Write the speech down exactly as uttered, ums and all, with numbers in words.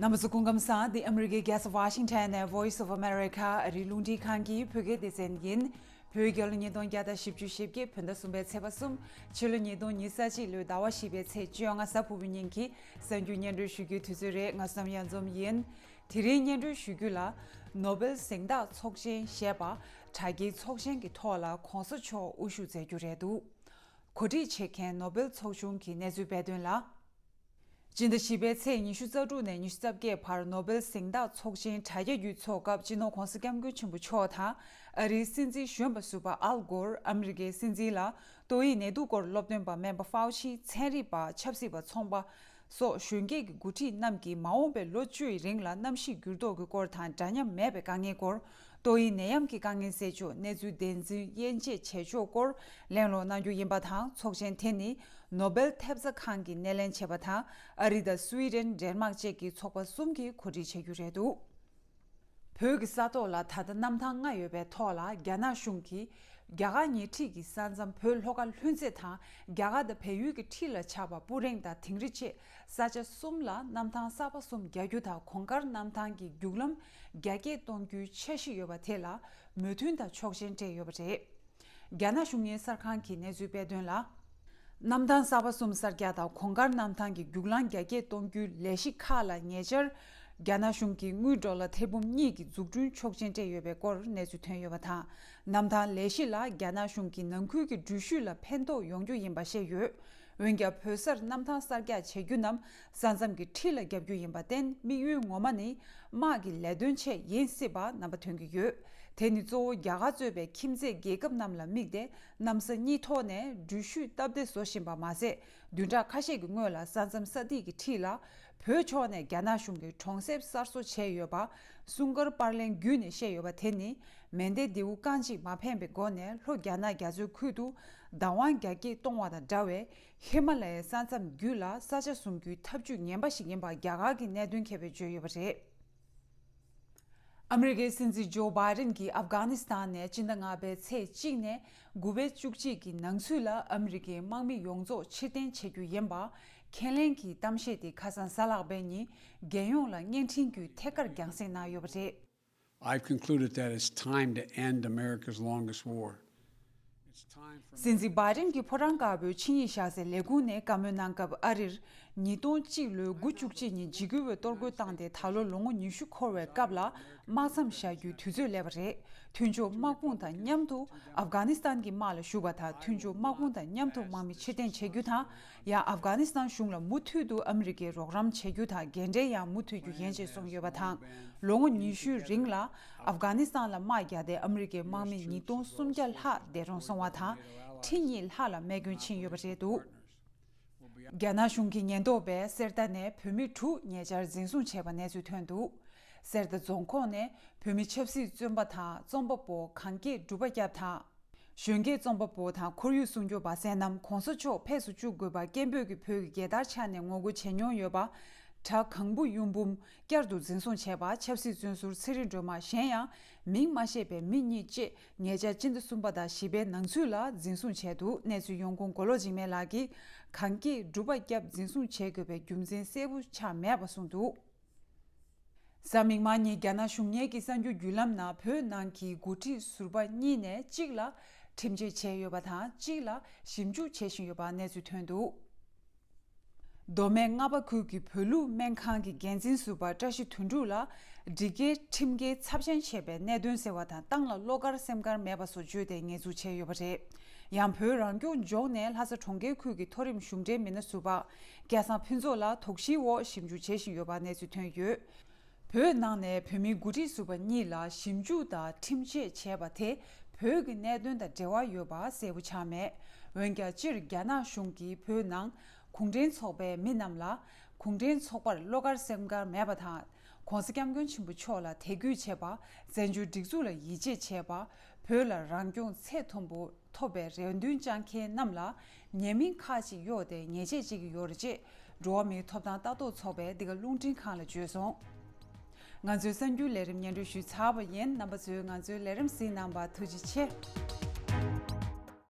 རྣམ་པ་ཚོ་སྐུ་ཁམས་བཟང་། འདི་ཨ་མི་རི་ཀའི་རྒྱལ་ས་ཝ་ཤིང་ཊོན་ནས་Voice of America ཨ་རིའི་རླུང་འཕྲིན་ཁང་གི་བོད་སྐད་སྡེ་ཚན་ཡིན། བོད་རྒྱལ་ལོ་ཉིས་སྟོང་བརྒྱ་དང་བཞི་བཅུ་ཞེ་བརྒྱད་བོད་ཟླ་གསུམ་པའི་ཚེས་པ་གསུམ། ཕྱི་ལོ་ཉིས་སྟོང་ཉི་ཤུ་རྩ་གཅིག་ལོའི་ཟླ་བ་བཞི་པའི་ཚེས་བཅོ་ལྔ་གཟའ་ཕུར་བུའི་ཉིན་གྱི་གསར་འགྱུར་སྙན་སྒྲོན་ཞུ་རྒྱུའི་དུས་ཚོད་རེད། ང་བསམ་ཡར་འཛོམས་ཡིན། དེ་རིང་སྙན་སྒྲོན་ཞུ་རྒྱུ་ལ། ནོ་སྦེལ་གཟེངས་རྟགས་ཚོགས་ཆེན་ཞེས་པ་དྲ་རྒྱའི་ཚོགས་ཆེན་གྱི་ཐོག་ལ་གོང་ས་མཆོག་དབུ་བཞུགས་མཛད་རྒྱུ་རེད་འདུག་གོ་སྒྲིག་བྱེད་མཁན་ནོ་སྦེལ་ཚོགས་ཆུང་གི་གནས་ཚུལ་སྤེལ་དོན་ལ། སྤྱི་ཟླ་བཞི་པའི་ཚེས་ཉི་ཤུ་རྩ་དྲུག་ནས་ཉི་ཤུ་རྩ་བརྒྱད་བར་ནོ་སྦེལ་གཟེངས་རྟགས་ཚོགས་ཆེན་དྲ་རྒྱ་བརྒྱུད་འཚོགས་སྐབས་སྤྱི་ནོར་༧གོང་ས་༧སྐྱབས་མགོན་ཆེན་པོ་མཆོག་དང་ཨ་རིའི་སྲིད་འཛིན་གཞོན་པ་ཟུར་པ་ཨལ་གོར། ཨ་མི་རི་ཀའི་སྲིད་འཛིན་ལ་ཏོག་དབྱིབས་ནད་དུག་སྐོར་སློབ་སྟོན་པ་སྨན་པ་ཧྥའོ་ཆི། ཚན་རིག་པ། ཆབ་སྲིད་པ། ཚོང་པ་སོགས་གཞོན་སྐྱེས་ཀྱི་འགོ་ཁྲིད་རྣམས་ཀྱིས་མ་འོངས་པའི་ལོ་བཅུའི་རིང་ལ་གནམ་གཤིས་འགྱུར་ལྡོག་གི་སྐོར་དང་འདྲ་མཉམ་མེད་པའི་དཀའ་ངལ་སྐོར། ཏོག་དབྱིབས་ནད་ཡམས་ཀྱི་དཀའ་ངལ་སེལ་ཕྱོགས་གནས་ཚུལ་བདེན་འཛིན་དབྱེ་འབྱེད་བྱེད་ཕྱོགས་སྐོར་གླེང་སློང་གནང་རྒྱུ་ཡིན་པ་དང་། ཚོགས་ཆེན་དེ་ནི་ནོ་སྦེལ་ཐེབས་རྩ་ཁང་གིས་སྣེ་ལེན་བྱས་པ་དང་། ཨ་རི་དང་སུའི་ཌེན། ཌེན་མཱག་བཅས་ཀྱི་ཚོགས་པ་གསུམ་གྱིས་གོ་སྒྲིག་བྱེད་རྒྱུ་རེད་འདུག་བོད་ཀྱི་ས་ཐོག་ལ་ད་ལྟ་གནམ་ཐང་ལྔ་ཡོད་པའི་ཐོག་ལ་རྒྱ་ནག་གཞུང་གིས་རྒྱ་གར་ཉེ་འཁྲིས་ཀྱི་ས་མཚམས་བོད་ལྷོ་ཁ་ལྷུན་རྩེ་དང་རྒྱ་གར་དང་བལ་ཡུལ་གྱི་འཁྲིས་ལ་ཆགས་པ་སྤུ་རེང་དང་དིང་རི་བཅས་ས་ཆ་གསུམ་ལ་གནམ་ཐང་གསར་པ་གསུམ་རྒྱག་རྒྱུ་དང་གོང་དཀར་གནམ་ཐང་གི་རྒྱུག་ལམ་རྒྱ་སྐྱེད་གཏོང་རྒྱུའི་འཆར་གཞི་ཡོད་པ་དེ་ལ་མོས་མཐུན་དང་ཆོག་མཆན་སྤྲད་ཡོད་པ་རེད། རྒྱ་ནག་གཞུང་གཉེར་གསར་ཁང་གིས་གནས་ཚུལ་སྤེལ་དོན་ལ། གནམ་ཐང་གསར་པ་གསུམ་གསར་རྒྱག་དང་གོང་དཀར་གནམ་ཐང་གི་རྒྱུག་ལམ་རྒྱ་སྐྱེད་གཏོང་རྒྱུའི་ལས་གཞི་ཁག་ལ་ཉེ་ཆར། རྒྱ་ནག་གཞུང་གིས་དངུལ་ཌོ་ལར་ཐེར་འབུམ་གཉིས་ཀྱི་འཛུགས་སྐྲུན་ཆོག་མཆན་སྤྲད་ཡོད་པའི་སྐོར་གནས་ཚུལ་ཐོན་ཡོད་པ་དང་། གནམ་ཐང་ལས་གཞི་ལ་རྒྱ་ནག་གཞུང་གི་ནང་ཁུལ་གྱི་འགྲུལ་བཞུད་ལ་ཕན་ཐོགས་ཡོང་རྒྱུ་ཡིན་པ་བཤད་ཡོད། འོན་ཀྱང་། བོད་སར་གནམ་ཐང་གསར་རྒྱག་བྱེད་རྒྱུ་རྣམས་ས་མཚམས་ཀྱི་འཁྲིས་ལ་བརྒྱབ་རྒྱུ་ཡིན་པར་བརྟེན། དམིགས་ཡུལ་ངོ་མ་ནི་དམག་གི་ལས་དོན་ཆེད་ཡིན་སྲིད་པ་རྣམ་པ་ཐོན་གྱི་ཡོད། དེ་ནི་གཙོ་བོ་རྒྱ་གར་གཙོས་པའི་ཁྱིམ་མཚེས་རྒྱལ་ཁབ་རྣམས་ལ་དམིགས་ཏེ་གནམ་ས་གཉིས་ཐོག་ནས་འགྲུལ་བཞུད་སྟབས་བདེ་བཟོ་བཞིན་པ་མ་ཟད། བདུན་ཕྲག་ཁ་ཤས་ཀྱི་སྔོན་ལ་ས་མཚམས་ས་ཐིག་གི་འཁྲིས་ལ་བོད་ཕྱོགས་ནས་རྒྱ་ནག་གཞུང་གི་གྲོང་གསེབ་གསར་བཟོ་བྱས་ཡོད་པ། སྲུང་སྐར་པར་ལེན་བརྒྱུད་ནས་བཤད་ཡོད་པ་དེ་ནི། མེ་མདའི་མདེའུ་རྐང་གཅིག་མ་འཕེན་པའི་སྒོ་ནས་ལྷོ་རྒྱ་ནག་རྒྱ་མཚོའི་ཁུལ་དུ་བདག་དབང་རྒྱ་སྐྱེད་གཏོང་བ་དང་འདྲ་བའི་ཧི་མ་ལ་ཡའི་ས་མཚམས་བརྒྱུད་ལ་ས་ཆ་བཟུང་རྒྱུའི་ཐབས་ཇུས་ངན་པ་ཞིག་ཡིན་པ་རྒྱ་གར་གྱི་གནད་དོན་མཁས་པས་བརྗོད་ཡོད་པ་རེད། ཨ་མི་རི་ཀའི་སྲིད་འཛིན་ཇོ་བྷའི་ཌེན་གྱིས་ཨབ་གྷ་ནི་སི་ཐན་ནས་སྤྱི་ཟླ་ལྔ་པའི་ཚེས་གཅིག་ནས་དགུ་པའི་བཅུ་གཅིག་གི་ནང་ཚུད་ལ་ཨ་མི་རི་ཀའི་དམག་མི་ཡོངས་རྫོགས་ཕྱིར་འཐེན་བྱེད་རྒྱུ་ཡིན་པ། ཁས་ལེན་གྱི་གཏམ་བཤད་དེ་ཁ་སང་གཟའ་ལྷག་པའི་ཉིན་རྒྱལ་ཡོངས་ལ་བརྙན་འཕྲིན་བརྒྱུད་ཐད་ཀར་རྒྱང་སྲིང་གནང་ཡོད་པ་རེད། I've concluded that it's time to end America's longest war. It's time for སྲིད་འཛིན་བྷའི་ཌེན་གྱིས་ཕོ་བྲང་དཀར་པོའི་ཆིངས་ཡིག་བཞག་སའི་ལས་ཁུངས་ནས་བཀའ་མོལ་གནང་སྐབས། ཨ་རིར་ཉིས་སྟོང་གཅིག་ལོའི་དགུ་བཅུ་གཅིག་ཉིན་འཇིགས་སྐུལ་བའི་གཏོར་རྒོལ་བཏང་སྟེ་ད་ལོ་ལོ་ངོ་ཉི་ཤུ་འཁོར་བའི་སྐབས་ལ་དམག་མཚམས་བཞག་རྒྱུའི་དུས་ཚོད་སླེབས་པ་རེད། མཐུན་ཕྱོགས་དམག་དཔུང་དང་མཉམ་དུ་ཨབ་གྷ་ནི་སི་ཐན་གྱི་དམག་ལ་ཞུགས་པ་དང་། མཐུན་ཕྱོགས་དམག་དཔུང་དང་མཉམ་དུ་དམག་མི་ཕྱིར་འཐེན་བྱེད་རྒྱུ་དང་། ཡང་ཨབ་གྷ་ནི་སི་ཐན་གཞུང་ལ་མུ་མཐུད་དུ་ཨ་མི་རི་ཀས་རོགས་རམ་བྱེད་རྒྱུ་དང་། འགན་འཁྲི་ཡང་མུ་མཐུད་རྒྱུ་ཡིན་ཞེས་གསུངས་ཡོད་པ་དང་། ལོ་ངོ་ཉི་ཤུའི་རིང་ལ་ཨབ་གྷ་ནི་སི་ཐན་ལ་དམག་བརྒྱབ་སྟེ་ཨ་མི་རི་ཀའི་དམག་མི་ཉིས་སྟོང་སུམ་བརྒྱ་ལྷག་འདས་གྲོངས་སོང་བ་དང་། ཁྲི་གཉིས་ལྷག་ལ་རྨས་སྐྱོན་ཕྱིན་ཡོད་པ་རེད་འདུག་རྒྱ་ནག་གཞུང་གི་ཉེན་རྟོག་པས་གསེར་རྟ་ནས་བོད་མི་དྲུག་ཉེ་ཆར་འཛིན་བཟུང་བྱས་པ་གནས་ཚུལ་ཐོན་འདུག་གསེར་རྟ་རྫོང་ཁོངས་ནས་བོད་མི་ཆབ་སྲིད་བཙོན་པ་དང་རྩོམ་པ་པོ། གངས་སྐྱེས་འབྲུག་པ་སྐྱབས་དང་། གཞོན་སྐྱེས་རྩོམ་པ་པོ་དང་ཁོར་ཡུག་སྲུང་སྐྱོབ་པ་བསོད་ནམས་གོང་ས་མཆོག་ཕེབས་སུ་བཅུག་དགོས་པར་སྐད་འབོད་ཀྱིས་བོད་ཀྱི་རྒྱལ་དར་འཕྱར་ནས་ངོ་རྒོལ་བྱེད་མྱོང་ཡོད་པ། གྲྭ་གང་བུ་གཡུང་འབུམ་བསྐྱར་དུ་འཛིན་བཟུང་བྱས་པ། ཆབ་སྲིད་བཙོན་ཟུར་ཚེ་རིང་སྒྲོལ་མ། གཞན་ཡང་མིང་མ་ཤེས་པའི་མི་གཉིས་བཅས་ཉེ་ཆར་སྤྱི་ཟླ་གསུམ་པ་དང་བཞི་པའི་ནང་ཚུད་ལ་འཛིན་བཟུང་བྱས་འདུག་གནས་ཚུལ་ཡོང་ཁུངས་མགོ་ལོག་འཇིགས་མེད་ལགས་ཀྱིས་གངས་སྐྱེས་འབྲུག་པ་སྐྱབས་འཛིན་བཟུང་བྱེད་དགོས་པའི་རྒྱུ་མཚན་གསལ་པོ་ཆགས་མེད་པ་གསུངས་འདུག་གཟའ་མིག་དམར་ཉིན་རྒྱ་ནག་གཞུང་གཉེར་གྱི་གསར་འགྱུར་བརྒྱུད་ལམ་ནང་བོད་ནང་གི་འགོ་ཁྲིད་ཟུར་པ་གཉིས་ནས་གཅིག་ལ་ཁྲིམས་ཆད་བཅད་ཡོད་པ་དང་། གཅིག་ལ་ཞིབ་འཇུག་བྱེད་བཞིན་ཡོད་པ་གནས་ཚུལ་ཐོན་འདུག་མདོ་སྨད་རྔ་པ་ཁུལ་གྱི་བོད་ལུགས་སྨན་ཁང་གི་འགན་འཛིན་ཟུར་པ་བཀྲ་ཤིས་དོན་གྲུབ་ལ་སྒྲིག་འགལ་ཁྲིམས་འགལ་ཚབས་ཆེན་བྱས་པའི་གནད་དོན་ཟེར་བ་དང་། ཏང་ལ་བློ་དཀར་སེམས་དཀར་མེད་པ་སོགས་བརྗོད་དེ་ཉེས་འཛུགས་བྱས་ཡོད་པ་རེད། ཡང་བོད་རང་སྐྱོང་ལྗོངས་ནས་ལྷ་ས་གྲོང་ཁྱེར་ཁུལ་གྱི་མཐོ་རིམ་གཞུང་འབྲེལ་མི་སྣ་ཟུར་པ་སྐལ་བཟང་ཕུན་ཚོགས་ལ་དོགས་གཞིའི་འོག་ཞིབ་འཇུག་བྱེད་བཞིན་ཡོད་པ་གནས་ཚུལ་ཐོན་ཡོད། བོད་ནང་ནས་བོད་མིའི་འགོ་ཁྲིད་ཟུར་པ་གཉིས་ལ་ཞིབ་འཇུག་དང་ཁྲིམས་ཆད་བྱས་པ་དེ་བོད་ཀྱི་གནད་དོན་དང་འབྲེལ་བ་ཡོད་པ་གསལ་པོ་ཆགས་མེད། འོན་ཀྱང་། སྤྱིར་རྒྱ་ནག་གཞུང་གིས་བོད་ནང་གུང་ཁྲན་ཚོགས་པའི་མི་རྣམས་ལ་གུང་ཁྲན་ཚོགས་པར་བློ་དཀར་སེམས་དཀར་མེད་པ་དང་། ྋགོང་ས་ྋསྐྱབས་མགོན་ཆེན་པོ་མཆོག་ལ་དད་གུས་བྱེད་པ། བཙན་བྱོལ་སྒྲིག་འཛུགས་ལ་ཡིད་ཆེས་བྱེད་པ། བོད་ལ་རང་སྐྱོང་ཚད་མཐོན་པོ་ཐོབ་པའི་རེ་འདུན་བཅངས་མཁན་རྣམས་ལ་ཉེས་མིང་ཁག་ཅིག་གཡོགས་ཏེ་ཉེས་ཆད་བཅད་ཀྱི་ཡོད་རེད་ཅེས་འགྲོ་བ་མིའི་ཐོབ་ཐང་ལྟ་རྟོག་ཚོགས་པས་འདི་ག་རླུང་འཕྲིན་ཁང་ལ་བརྗོད་སོང་། ང་ཚོའི་གསར་འགྱུར་ལས་རིམ་སྙན་སྒྲོན་ཞུས་ཚར་བ་ཡིན། རྣམ་པ་ཚོས་ང་ཚོའི་ལས་རིམ་གཟིགས་གནང་བར་ཐུགས་རྗེ་ཆེ།